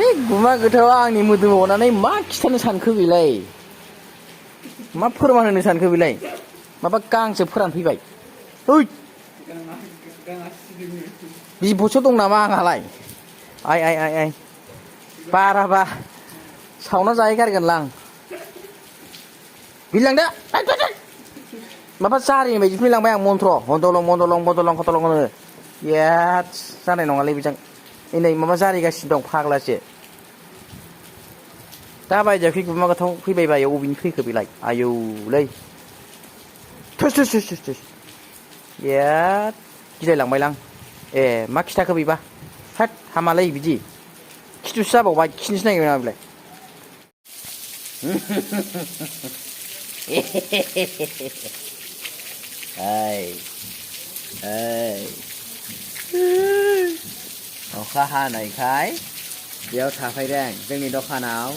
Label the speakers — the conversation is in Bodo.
Speaker 1: गुमा गोथावा आंनि मोदोमाव अनानै मा खिथानो सानखो बेलाय मा फोरमान होनो सानखो बेलाय माबा गांसो फोरानफैबाय ओइ बिबौसो दं नामा आंहालाय आइ आइ आइ आइ बाराबा सावना जाहैगारगोनलां बिरलांदो माबा जारिनाय बायदि फैलांबाय आं मन्थ्र मन्दलं मन्दलं मन्दलं खथलं होनो याद जानाय नङालै बेजों नै माबा जारिगासिनो दं फाग्लासो दा बायदियाव गुमा गोथाव फैबाय बायो अबेनि फैखो बेलाय आयौलै थुस थुस थुस थुस थुस याद गिलायलांबायलां ए मा खिथाखो बेबा होद हामालै बिदि खिथुसो जाबावबाय खिनोसो नागिरबाय नामा बेलाय ओइ ओइ अखा हानायखाय बेयाव थाफैदों जोंनि दखानाव